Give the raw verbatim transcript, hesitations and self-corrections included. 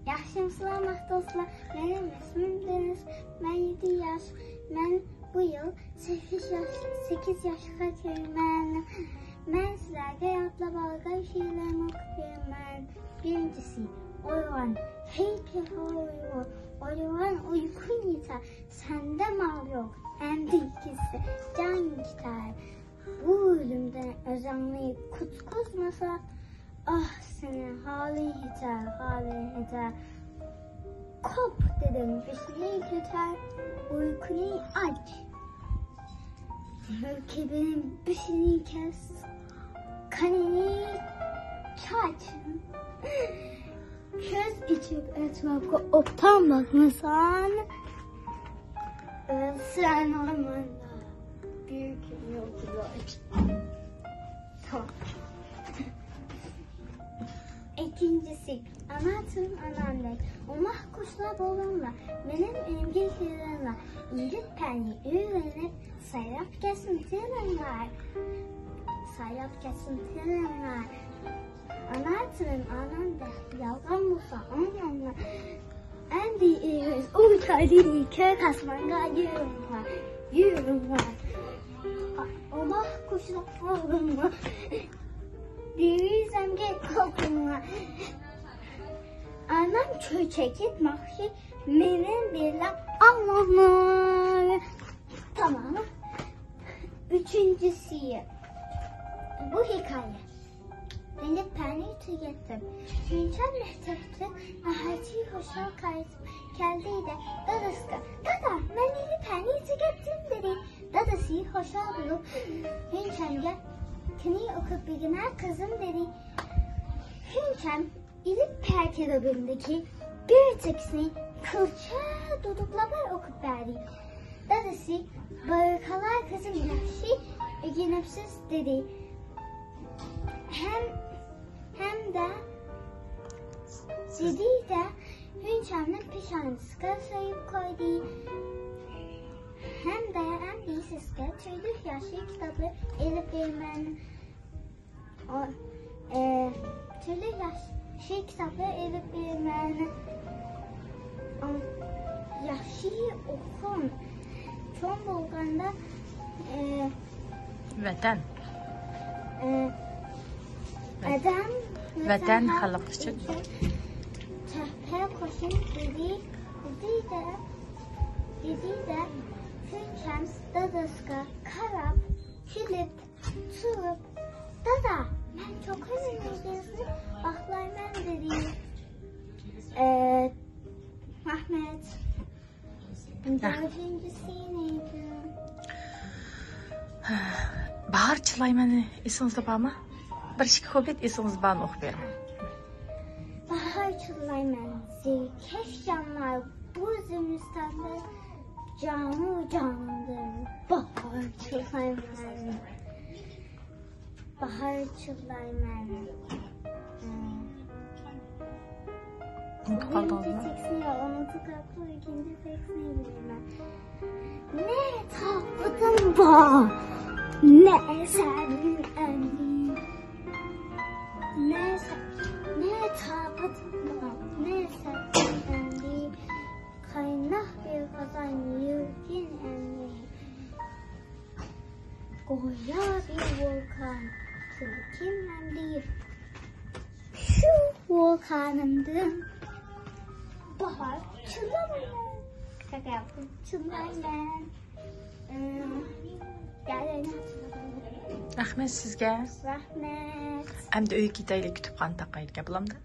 ياخشىمۇسىلەر، ماختۇسلار؟ مېنىڭ ئىسمىم دېنىس. مەن يەتتە ياش. مەن بۇ يىل سەككىز ياش، سەككىز ياشقا كىرىمەن. مەن سىلەرگە يادلاپ ئالغان شېئىرلارنى ئوقۇپ بېرىمەن. بىرىنچىسى، ئويغان. ھەي، تېخى ئۇيقۇ. ئويغان، ئۇيقۇڭ يېتەر. سەندە مال يوق. ئەمدى ئىككىنچىسى، جان كېتەر. بۇ ئۆلۈمدىن ئۆزۈڭنى قۇتقۇزمىساڭ، ئاھ، سېنىڭ ھالىڭ يېتەر، ھالىڭ يېتەر. قوپ دېدىم، بېشىنى كۆتەر، ئۇيقۇنى ئاچ. كېبىن بېشىنى كەس، قېنىنى چاچ. كۆز ئېچىپ ئەتراپقا ئوبدان باقمىساڭ، ئۆلسەڭ ئارماندا بىر كۈن يوق. تامام. ئىككىنچىسى، ئانا تىلىم ئانامدەك، ئوماق قۇشلار بولۇڭلار، مېنىڭ ئۆيۈمگە كېلىڭلار، ئىلىم پەننى ئۆگىنىپ، سايراپ كەتسۇن تىلىڭلار، سايراپ كەتسۇن تىلىڭلار. ئانا تىلىم ئانامدەك، يالغان بولسا ئاڭلاڭلار. ئەمدى ئېگىز ئۇچايلى، كۆك ئاسمانغا يۈرۈڭلار، يۈرۈڭلار. ئوماق قۇشلار بولۇڭلار، دېرىزەمگە قالقىڭلار. ئانام چۆچەك يەتمەكچى، مېنىڭ بىلەن ئاڭلاڭلار. تامام. ئۈچىنچىسى، بۇ ھېكايە. ئىلىم پەننى تۈگەتتىم. ھۈنچەم مەكتەپتىن ناھايىتى خۇشال قايتىپ كەلدى-دە، دادىسىغا، دادا، مەن ئىلىم پەننى تۈگەتتىم، دېدى. دادىسى خۇشال بولۇپ، ھۈنچەمگە، قېنى ئوقۇپ بەرگىنە، قىزىم، دېدى. ھۈنچەم ئىلىم پەن كىتابىدىكى بىر تېكىستنى قىلچە دۇدۇقلىماي ئوقۇپ بەردى. دادىسى، بارىكاللا قىزىم، ياخشى ئۆگىنىپسىز، دېدى. ھەم، ھەمدە، دېدى-دە، ھۈنچەمنى پېشانىسىغا سۆيۈپ قويدى. ھەمدە ئەمدى سىزگە تۈرلۈك ياخشى كىتابلار ئېلىپ بېرىمەن. ئا، ئە، تۈرلۈك ياخشى كىتابلار ئېلىپ بېرىمەن. ئا، ياخشى ئوقۇڭ. چوڭ بولغاندا، ئە، ۋەتەن. ئە، ئادەم، ۋەتەن، ۋەتەن، خەلق ئۈچۈن تۆھپە قوشۇڭ، دېدى، دېدى-دە، دېدى-دە، ھۈنچەم دادىسىغا قاراپ، كۈلۈپ، تۇرۇپ، دادا، مەن چوقۇم ئۆزىڭىزنى ئاقلايمەن، دېدى. ئە، رەھمەت. دۆتىنچىسى نېمە؟ باھار چىللايمەننى ئېسىڭىزدە بارمۇ؟ بىر ئىككى كۇپلېت ئېسىڭىزدە بارمۇ، ئوقۇپ بېرىڭ. باھار چىللايمەن، زېرىككەن جانلار بۇ زىمىستاندا جانۇ جانىمدىن باھار چىللايمەن. باھار چىللايمەن. ئۇنتۇپ قالدىڭىزمۇ؟ بىرىنچى تېكىستنى يا ئۇنتۇپ قاپتۇ، ئىككىنچى تېكىستنى بىلمەيمەن. نە تاقىتىم بار، نە سەبرىم ئەمدى. نە سە-، نە تاقىتىم بار، نە سەبرىم ئەمدى. قايناق بىر قازان يۈرىكىم ئەمدى. گويا بىر ۋولقان، كۈلكىم ئەمدى. شۇ ۋولقانىمدىن باھار چىللايمەن. شاكا ياپتىم، چىللايمەن. ئىم، گەلەينى. رەھمەت سىزگە. رەھمەت. ئەمدى ئۆيگە كېتەيلى، كۇتۇپخانا تاقايدىكەن، بولامدۇ؟